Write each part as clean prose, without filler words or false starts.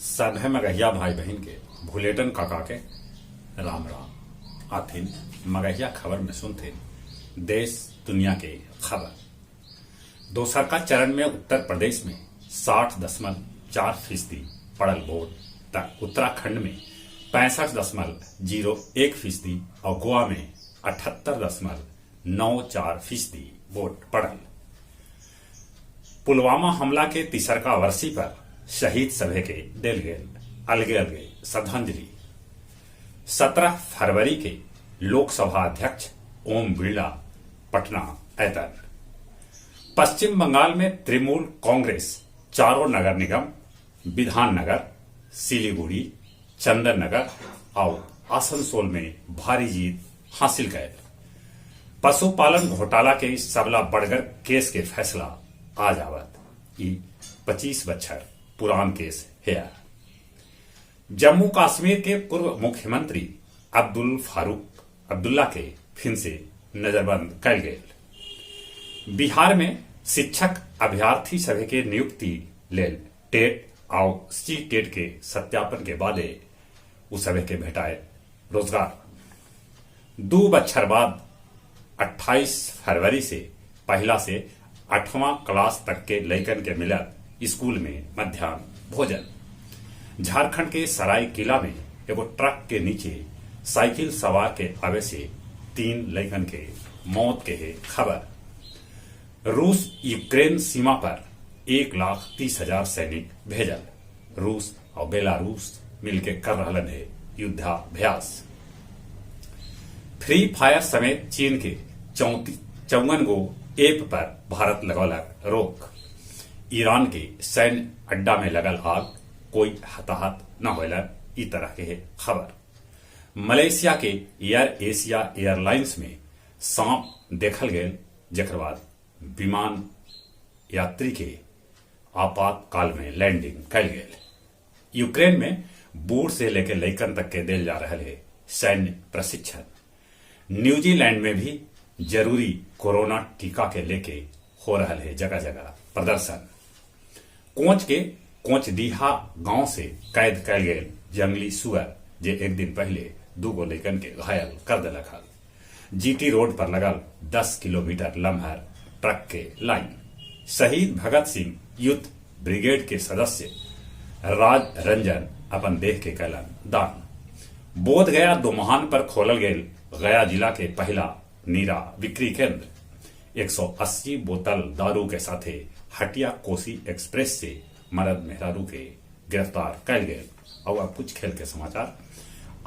सभे मगहिया भाई बहिन के भुलेटन काका के राम राम। आथिन मगहिया खबर में सुनथिन देश दुनिया के खबर। दोसर का चरण में उत्तर प्रदेश में 60.4% पड़ल वोट त उत्तराखंड में 65.01% और गोवा में 78.94% वोट पड़ल। पुलवामा हमला के तीसरका वर्षी पर शहीद सभे के देल गेल अलगे अलगे श्रद्धांजलि। 17 फरवरी के लोकसभा अध्यक्ष ओम बिरला पटना ऐतन। पश्चिम बंगाल में तृणमूल कांग्रेस चारों नगर निगम विधाननगर, सिलीगुड़ी, चंदननगर और आसनसोल में भारी जीत हासिल कैल। पशुपालन घोटाला के सबला बड़गर केस के फैसला आज आवत। ई 25 बच्छर पुरान केस है। जम्मू कश्मीर के पूर्व मुख्यमंत्री अब्दुल फारूक अब्दुल्ला के फिर से नजरबंद कैल गेल। बिहार में शिक्षक अभ्यर्थी सभे के नियुक्ति लेल टेट और सी टेट के सत्यापन के बादे उ सभे के भेटाए रोजगार। 2 बच्छर बाद 28 फरवरी से पहला से 8वां क्लास तक के लइकन के मिलत स्कूल में मध्याह्न भोजन। झारखंड के सरायकेला में एगो ट्रक के नीचे साइकिल सवार के आवे से 3 लइकन के मौत के है खबर। रूस यूक्रेन सीमा पर 1,30,000 सैनिक भेजल। रूस और बेलारूस मिलके कर रहलन है युद्धाभ्यास। फ्री फायर समेत चीन के 54 गो ऐप पर भारत लगौलक रोक। ईरान के सैन्य अड्डा में लगल आग, कोई हताहत न होलन, ई तरह के है खबर। मलेशिया के एयर एशिया एयरलाइंस में सांप देखल गेल, जेकर बाद विमान यात्री के आपातकाल में लैंडिंग कैल गेल। यूक्रेन में बूढ़ से लेकर लइकन तक के देल जा रहा है सैन्य प्रशिक्षण। न्यूजीलैंड में भी जरूरी कोरोना टीका के लेके हो रहा है जगह जगह प्रदर्शन। कोच के कोचडीहा गांव से कैद कैल गेल जंगली सुअर जे एक दिन पहले 2 गो लइकन के घायल कर देलक हल। जीटी रोड पर लगल 10 किलोमीटर लम्हर ट्रक के लाइन। शहीद भगत सिंह यूथ ब्रिगेड के सदस्य राज रंजन अपन देह के कैलन दान। बोध गया दोमहान पर खोलल गेल गया जिला के पहला नीरा बिक्री केंद्र। 180 बोतल दारू के साथे हटिया कोसी एक्सप्रेस से मरद मेहरारू के गिरफ्तार कैल गेल। और अब कुछ खेल के समाचार।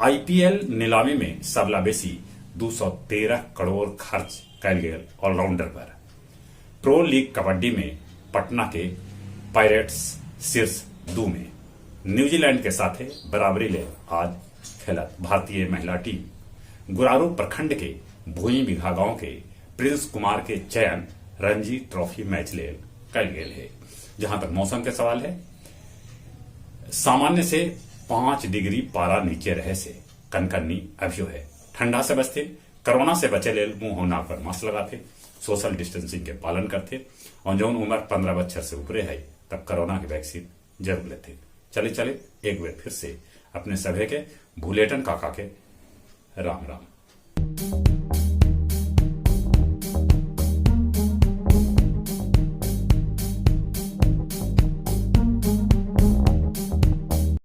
आईपीएल नीलामी में सबला बेसी 213 करोड़ खर्च कैल गेल ऑलराउंडर पर। प्रो लीग कबड्डी में पटना के पायरेट्स शीर्ष 2 में। न्यूजीलैंड के साथे बराबरी ले आज खेलत भारतीय महिला टीम। गुरारू प्रखंड के भूई बिघा गांव के प्रिंस कुमार के चयन रणजी ट्रॉफी मैच ले कैल गेल है। जहां तक मौसम के सवाल है, सामान्य से 5 डिग्री पारा नीचे रहे से कनकन्नी अभियो है। ठंडा से बचते, कोरोना से बचे लेल मुंह और नाक पर मास्क लगाते, सोशल डिस्टेंसिंग के पालन करते और जौन उम्र 15 बच्चर से ऊपरे है तब कोरोना के वैक्सीन जरूर लेते। चले चले एक बार फिर से अपने सभे के भुलेटन काका के राम राम।